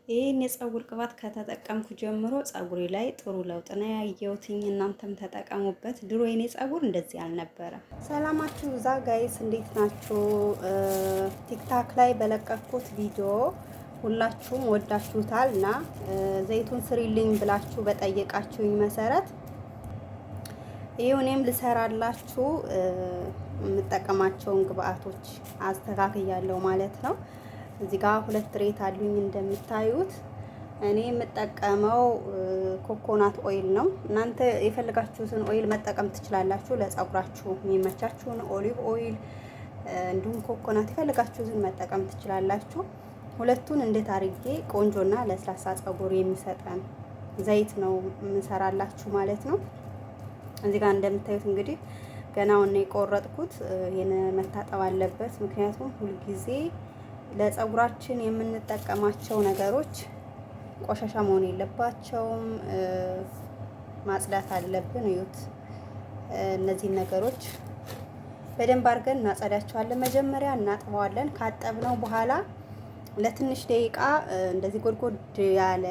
ይህን የፀጉር ቅባት ከተጠቀምኩ ጀምሮ ፀጉሬ ላይ ጥሩ ለውጥ ነው ያየሁትኝ። እናንተም ተጠቀሙበት። ድሮ የኔ ፀጉር እንደዚህ አልነበረም። ሰላማችሁ ይብዛ guys፣ እንዴት ናችሁ? ቲክታክ ላይ በለቀኩት ቪዲዮ ሁላችሁም ወዳችሁታል እና ዘይቱን ስሪልኝ ብላችሁ በጠየቃችሁኝ መሰረት ይኸው እኔም ልሰራላችሁ የምጠቀማቸውን ግብአቶች አስተካክያለሁ ማለት ነው። እዚህ ጋር ሁለት ሬት አሉኝ እንደምታዩት። እኔ የምጠቀመው coconut oil ነው። እናንተ የፈለጋችሁትን oil መጠቀም ትችላላችሁ። ለጸጉራችሁ የሚመቻችሁን olive oil እንዲሁም ኮኮናት የፈለጋችሁትን መጠቀም ትችላላችሁ። ሁለቱን እንዴት አድርጌ ቆንጆና ለስላሳ ጸጉር የሚሰጠን ዘይት ነው የምሰራላችሁ ማለት ነው። እዚህ ጋር እንደምታዩት እንግዲህ ገናውን ነው የቆረጥኩት። ይሄን መታጠብ አለበት፣ ምክንያቱም ሁልጊዜ ለፀጉራችን የምንጠቀማቸው ነገሮች ቆሻሻ መሆን የለባቸውም። ማጽዳት አለብን። እዩት፣ እነዚህን ነገሮች በደንብ አድርገን እናጸዳቸዋለን። መጀመሪያ እናጥበዋለን። ካጠብነው በኋላ ለትንሽ ደቂቃ እንደዚህ ጎድጎድ ያለ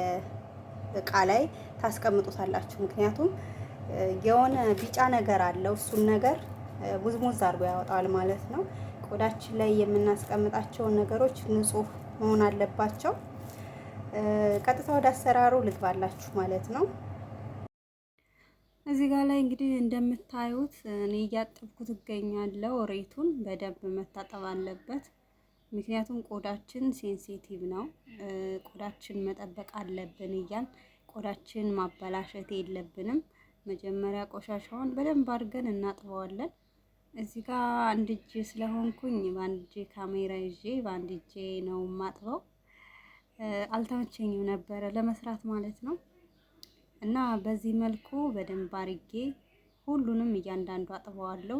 እቃ ላይ ታስቀምጡታላችሁ። ምክንያቱም የሆነ ቢጫ ነገር አለው፣ እሱን ነገር ሙዝሙዝ አድርጎ ያወጣዋል ማለት ነው። ቆዳችን ላይ የምናስቀምጣቸውን ነገሮች ንጹህ መሆን አለባቸው። ቀጥታ ወደ አሰራሩ ልግባላችሁ ማለት ነው። እዚህ ጋር ላይ እንግዲህ እንደምታዩት እኔ እያጠብኩት እገኛለሁ። ሬቱን በደንብ መታጠብ አለበት። ምክንያቱም ቆዳችን sensitive ነው። ቆዳችን መጠበቅ አለብን እያል ቆዳችን ማበላሸት የለብንም። መጀመሪያ ቆሻሻውን በደንብ አድርገን እናጥበዋለን። እዚህ ጋር አንድ እጄ ስለሆንኩኝ በአንድ እጄ ካሜራ ይዤ በአንድ እጄ ነው ማጥበው። አልተመቸኝም ነበረ ለመስራት ማለት ነው። እና በዚህ መልኩ በደንብ አርጌ ሁሉንም እያንዳንዱ አጥበዋለሁ።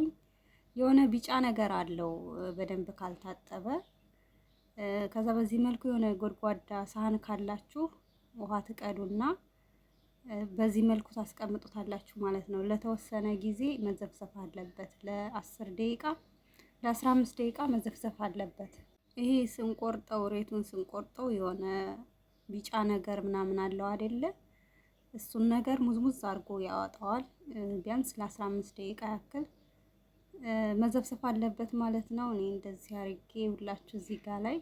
የሆነ ቢጫ ነገር አለው በደንብ ካልታጠበ። ከዛ በዚህ መልኩ የሆነ ጎድጓዳ ሳህን ካላችሁ ውሃ ትቀዱና በዚህ መልኩ ታስቀምጡታላችሁ ማለት ነው። ለተወሰነ ጊዜ መዘፍዘፍ አለበት። ለ10 ደቂቃ ለ15 ደቂቃ መዘፍዘፍ አለበት። ይሄ ስንቆርጠው ሬቱን ስንቆርጠው የሆነ ቢጫ ነገር ምናምን አለው አይደለ? እሱን ነገር ሙዝሙዝ አድርጎ ያወጣዋል። ቢያንስ ለ15 ደቂቃ ያክል መዘፍዘፍ አለበት ማለት ነው። እኔ እንደዚህ አድርጌ ሁላችሁ እዚህ ጋር ላይ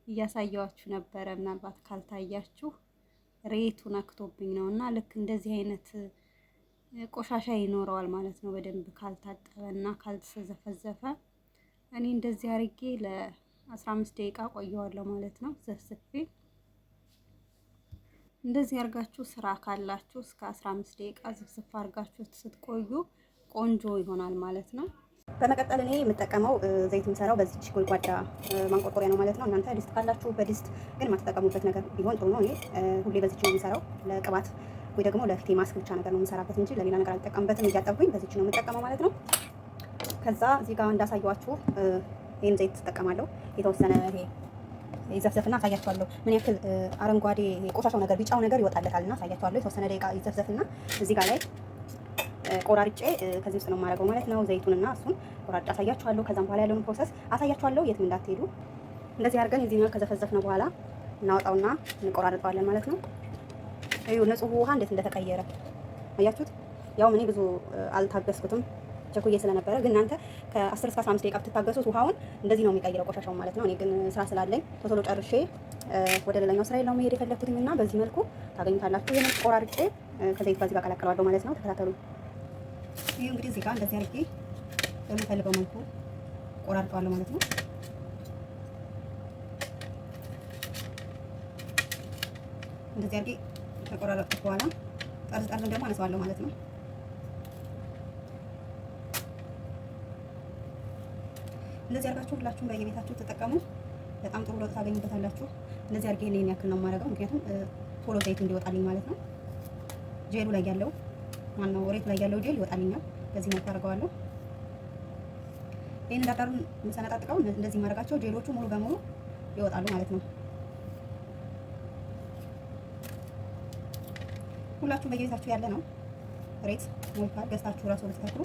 እያሳየዋችሁ ነበረ። ምናልባት ካልታያችሁ ሬቱ ነክቶብኝ ነው እና ልክ እንደዚህ አይነት ቆሻሻ ይኖረዋል ማለት ነው። በደንብ ካልታጠበ እና ካልተዘፈዘፈ እኔ እንደዚህ አድርጌ ለ15 ደቂቃ ቆየዋለሁ ማለት ነው። ዘፍዝፌ እንደዚህ አድርጋችሁ ስራ ካላችሁ እስከ 15 ደቂቃ ዝፍዝፍ አድርጋችሁ ስትቆዩ ቆንጆ ይሆናል ማለት ነው። በመቀጠል እኔ የምጠቀመው ዘይት የምሰራው በዚች ጎድጓዳ ማንቆርቆሪያ ነው ማለት ነው። እናንተ ድስት ካላችሁ በድስት ግን የማትጠቀሙበት ነገር ቢሆን ጥሩ ነው። እኔ ሁሌ በዚች ነው የምሰራው። ለቅባት ወይ ደግሞ ለፊቴ ማስክ ብቻ ነገር ነው የምሰራበት እንጂ ለሌላ ነገር አልጠቀምበትም። እያጠብኩኝ በዚች ነው የምጠቀመው ማለት ነው። ከዛ እዚህ ጋር እንዳሳየኋችሁ ይህን ዘይት ትጠቀማለሁ። የተወሰነ ይሄ ይዘፍዘፍና አሳያችኋለሁ ምን ያክል አረንጓዴ ቆሻሻው ነገር ቢጫው ነገር ይወጣለታልና አሳያችኋለሁ። የተወሰነ ደቂቃ ይዘፍዘፍና እዚህ ጋር ላይ ቆራርጬ ከዚህ ውስጥ ነው የማደርገው ማለት ነው። ዘይቱንና እሱን ቆራርጬ አሳያችኋለሁ። ከዛም በኋላ ያለውን process አሳያችኋለሁ። የትም እንዳትሄዱ። እንደዚህ አድርገን የዚህኛው ከዘፈዘፍነው በኋላ እናወጣውና እንቆራርጠዋለን ማለት ነው። እዩ ንጹህ ውሃ እንዴት እንደተቀየረ አያችሁት? ያው እኔ ብዙ አልታገስኩትም ቸኩዬ ስለነበረ፣ ግን እናንተ ከ10 እስከ 15 ደቂቃ ብትታገሱት ውሃውን እንደዚህ ነው የሚቀይረው ቆሻሻውን ማለት ነው። እኔ ግን ስራ ስላለኝ ቶሎ ጨርሼ ወደ ሌላኛው ስራ ነው መሄድ የፈለኩትኝ እና በዚህ መልኩ ታገኙታላችሁ። ይሄንን ቆራርጬ ከዘይቱ ጋር እዚህ ጋር ቀላቅለዋለሁ ማለት ነው። ተከታተሉ። ይህ እንግዲህ እዚህ ጋር እንደዚህ አድርጌ በምፈልገው መልኩ ቆራርጠዋለሁ ማለት ነው። እንደዚህ አድርጌ ከቆራረጥኩት በኋላ ጠርዝ ጠርዝን ደግሞ አነሳዋለሁ ማለት ነው። እንደዚህ አድርጋችሁ ሁላችሁም በየቤታችሁ ተጠቀሙ። በጣም ጥሩ ለውጥ ታገኙበታላችሁ። እንደዚህ አድርጌ ይሄን ያክል ነው የማደርገው፣ ምክንያቱም ቶሎ ዘይት እንዲወጣልኝ ማለት ነው። ጄሉ ላይ ያለው ማነው ሬቱ ላይ ያለው ጄል ይወጣልኛል። በዚህ መልኩ አደርገዋለሁ። ይሄን እንዳዳሩን የምሰነጣጥቀው እንደዚህ ማድረጋቸው ጄሎቹ ሙሉ በሙሉ ይወጣሉ ማለት ነው። ሁላችሁም በየቤታችሁ ያለ ነው ሬት ሞልቷል። ገዝታችሁ ራሱ ብትተክሉ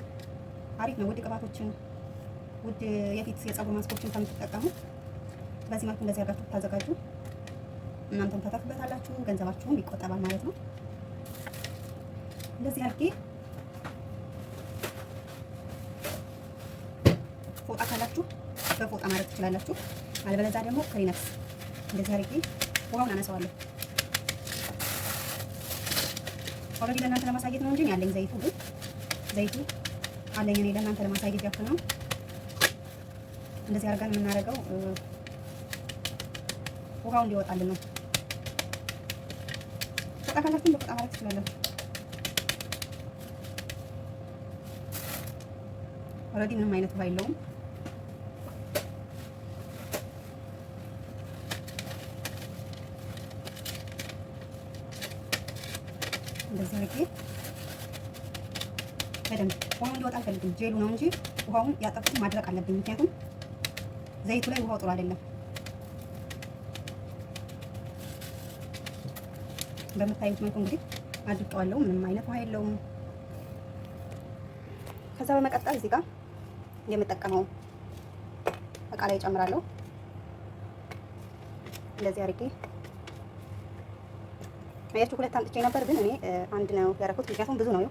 አሪፍ ነው። ውድ ቅባቶችን ውድ የፊት የፀጉር ማስኮችን ከምትጠቀሙ በዚህ መልኩ እንደዚህ አድርጋችሁ ብታዘጋጁ እናንተም ታተርፉበታላችሁ፣ ገንዘባችሁም ይቆጠባል ማለት ነው። እንደዚህ አድርጌ ፎጣ ካላችሁ በፎጣ ማድረግ ትችላላችሁ። አለበለዚያ ደግሞ Kleenex እንደዚህ አድርጌ ውሃውን አነሳዋለሁ። Already ለእናንተ ለማሳየት ነው እንጂ ያለኝ ዘይቱ ግን ዘይቱ አለኝ እኔ ለእናንተ ለማሳየት ያክል ነው። እንደዚህ አድርገን የምናደርገው ውሃው እንዲወጣልን ነው። ፎጣ ካላችሁ በፎጣ ማድረግ ትችላላችሁ። Already ምንም አይነት ውሃ የለውም። እንደዚህ አድርጌ በደንብ ውሃው እንዲወጣ አልፈልግም። ጄሉ ነው እንጂ ውሃውን ያጠብኩት ማድረቅ አለብኝ። ምክንያቱም ዘይቱ ላይ ውሃው ጥሩ አይደለም። በምታዩት መልኩ እንግዲህ አድርቀዋለሁ። ምንም አይነት ውሃ የለውም። ከዛ በመቀጠል እዚህ ጋር የምጠቀመው እቃ ላይ እጨምራለሁ። እንደዚህ አድርጌ አያችሁ፣ ሁለት አምጥቼ ነበር፣ ግን እኔ አንድ ነው ያደረኩት፣ ምክንያቱም ብዙ ነው።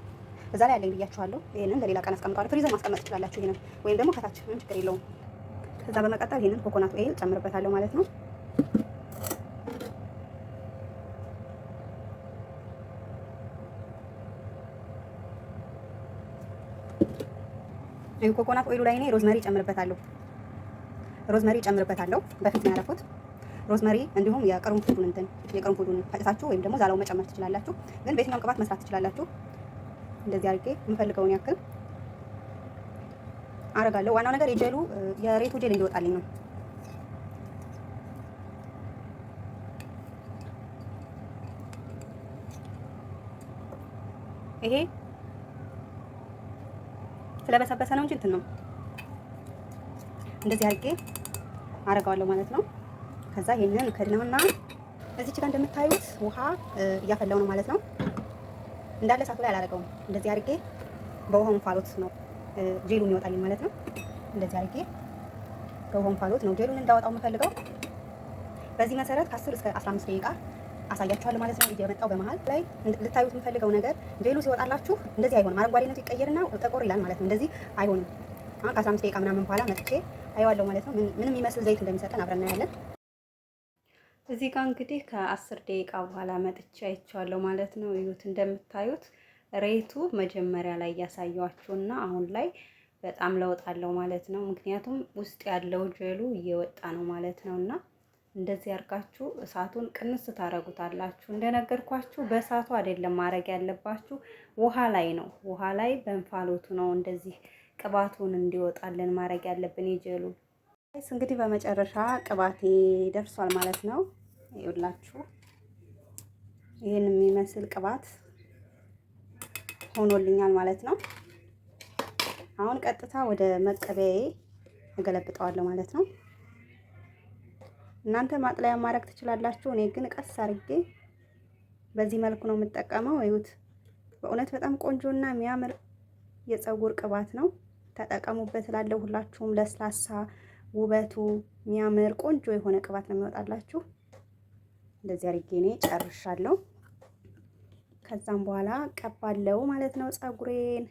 እዛ ላይ ያለኝ ብያችኋለሁ። ይሄንን ለሌላ ቀን አስቀምጠዋለሁ። Freezer ማስቀመጥ ትችላላችሁ። ይሄንን ወይም ደግሞ ከታች ምንም ችግር የለውም። ከዛ በመቀጠል ይሄንን coconut oil ጨምርበታለሁ ማለት ነው። ይሄ coconut oil ኡ ላይ እኔ rosemary ጨምርበታለሁ። Rosemary ጨምርበታለሁ። በፊት ነው ያደረኩት rosemary እንዲሁም የቅርንፉዱን እንትን የቅርንፉዱን ፈጭታችሁ ወይም ደግሞ ዛላው መጨመር ትችላላችሁ። ግን በየትኛውም ቅባት መስራት ትችላላችሁ። እንደዚህ አድርጌ የምፈልገውን ያክል አረጋለሁ። ዋናው ነገር የጀሉ የሬቱ ጀል እንዲወጣልኝ ነው። ይሄ ስለበሰበሰ ነው እንጂ እንትን ነው። እንደዚህ አድርጌ አረጋዋለሁ ማለት ነው። ከዛ ይሄንን ከድነውና እዚች ጋር እንደምታዩት ውሃ እያፈላው ነው ማለት ነው። እንዳለ እሳቱ ላይ አላደረገውም። እንደዚህ አድርጌ በውሃው እንፋሎት ነው ጄሉ የሚወጣልኝ ማለት ነው። እንደዚህ አድርጌ በውሃው እንፋሎት ነው ጄሉን እንዳወጣው የምፈልገው። በዚህ መሰረት ከ10 እስከ 15 ደቂቃ አሳያችኋለሁ ማለት ነው። እየመጣው በመሀል ላይ ልታዩት የምፈልገው ነገር ጄሉ ሲወጣላችሁ እንደዚህ አይሆንም። አረንጓዴነቱ ይቀየርና ጠቆር ይላል ማለት ነው። እንደዚህ አይሆንም። አሁን ከ15 ደቂቃ ምናምን በኋላ መጥቼ አየዋለሁ ማለት ነው። ምንም የሚመስል ዘይት እንደሚሰጠን አብረን እናያለን። እዚህ ጋር እንግዲህ ከ10 ደቂቃ በኋላ መጥቼ አይቼዋለሁ ማለት ነው። እዩት፣ እንደምታዩት ሬቱ መጀመሪያ ላይ እያሳየኋችሁና አሁን ላይ በጣም ለውጥ አለው ማለት ነው። ምክንያቱም ውስጥ ያለው ጀሉ እየወጣ ነው ማለት ነው። እና እንደዚህ አድርጋችሁ እሳቱን ቅንስ ታረጉታላችሁ። እንደነገርኳችሁ በእሳቱ አይደለም ማድረግ ያለባችሁ፣ ውሃ ላይ ነው። ውሃ ላይ በእንፋሎቱ ነው እንደዚህ ቅባቱን እንዲወጣልን ማድረግ ያለብን የጀሉ። እንግዲህ በመጨረሻ ቅባቴ ደርሷል ማለት ነው። ይኸውላችሁ ይህን የሚመስል ቅባት ሆኖልኛል ማለት ነው። አሁን ቀጥታ ወደ መቀበያዬ እገለብጠዋለሁ ማለት ነው። እናንተ ማጥለያ ማድረግ ትችላላችሁ። እኔ ግን ቀስ አድርጌ በዚህ መልኩ ነው የምጠቀመው። እዩት፣ በእውነት በጣም ቆንጆና የሚያምር የፀጉር ቅባት ነው። ተጠቀሙበት እላለሁ ሁላችሁም። ለስላሳ ውበቱ የሚያምር ቆንጆ የሆነ ቅባት ነው የሚወጣላችሁ። እንደዚህ አድርጌ እኔ ጨርሻለሁ። ከዛም በኋላ ቀባለው ማለት ነው ፀጉሬን።